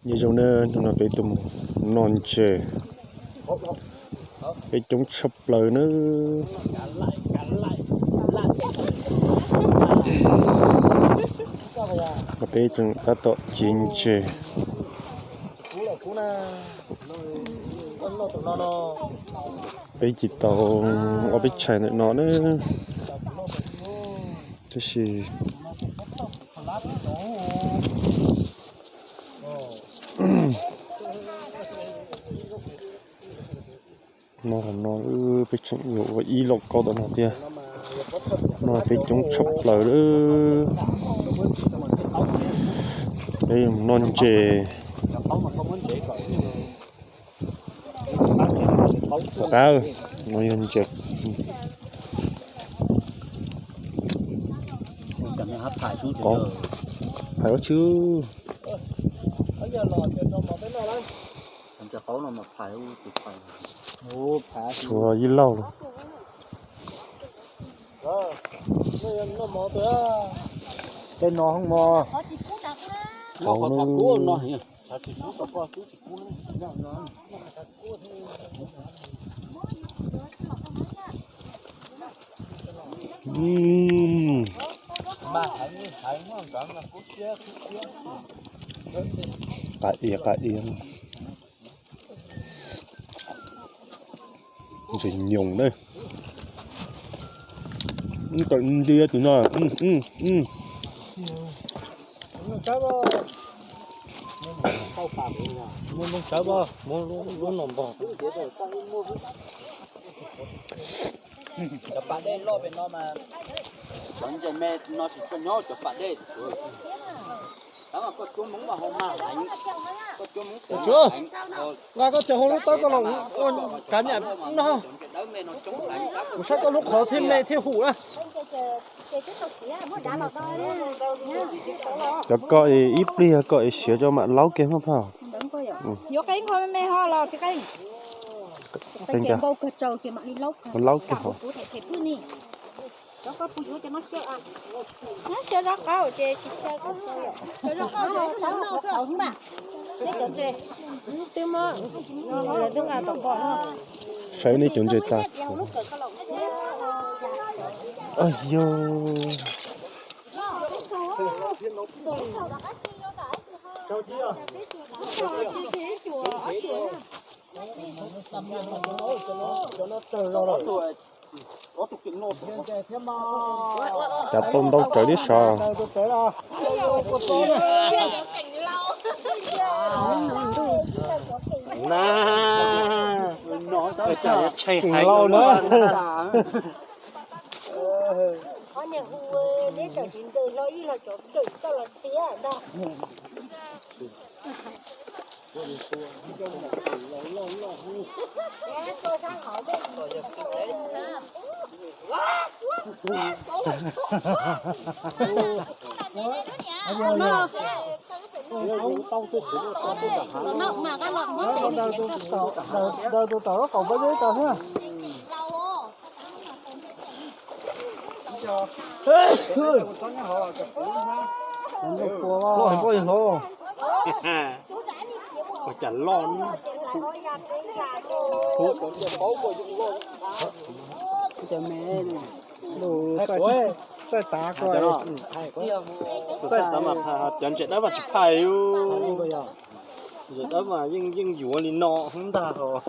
Nyob zoo na, hnub no peb tuaj mus noj ntses, peb coob tshaj plaws na. Peb tseem tab tom civ ntses. Peb civ tau ob peb tshais ntawm no na, tab sis no, no peb tseem yuav ua ib lauj kaub tom no thiab. No peb coob tshaj plaws lawm. Peb yuav noj ntses. Tom qab no yog ntses. Phais ua tsi? Tshuav ib lauj lawm. Tej no hoob mos. Qab ia, qab ia. Ntses nyoos na. Tawm nti tus no. Cov pas dej loj pem no mas, cov ntses me no tsis tshua nyob cov pas dej. Nqa koj cov hauv lub tawb koj los ua kav nyam no. Kuv saib koj lub qhov thiaj me thiaj hum na. Cov koj ib pliag koj siav tso mam laub kiag maj phaj. Yuav qeeb qhov me me ho los tsis qeeb. Laub kiag ho. Saib neb cov ntses tas. Yog. Cas tau ntau rawv li sav. Na, tshee heev lauj na. Qhov niag hu neb txawm tsis ntes hlo ib hlo cov kawm coj los tiag ntag. Daws tus tom lub qaum pab zeb tas thiab. Ua cas loj. Txaij tav ko, txaij tav mas cov ntses dawb mas tsis phais. Ntses dawb mas yeej yeej yuav li no ntag os.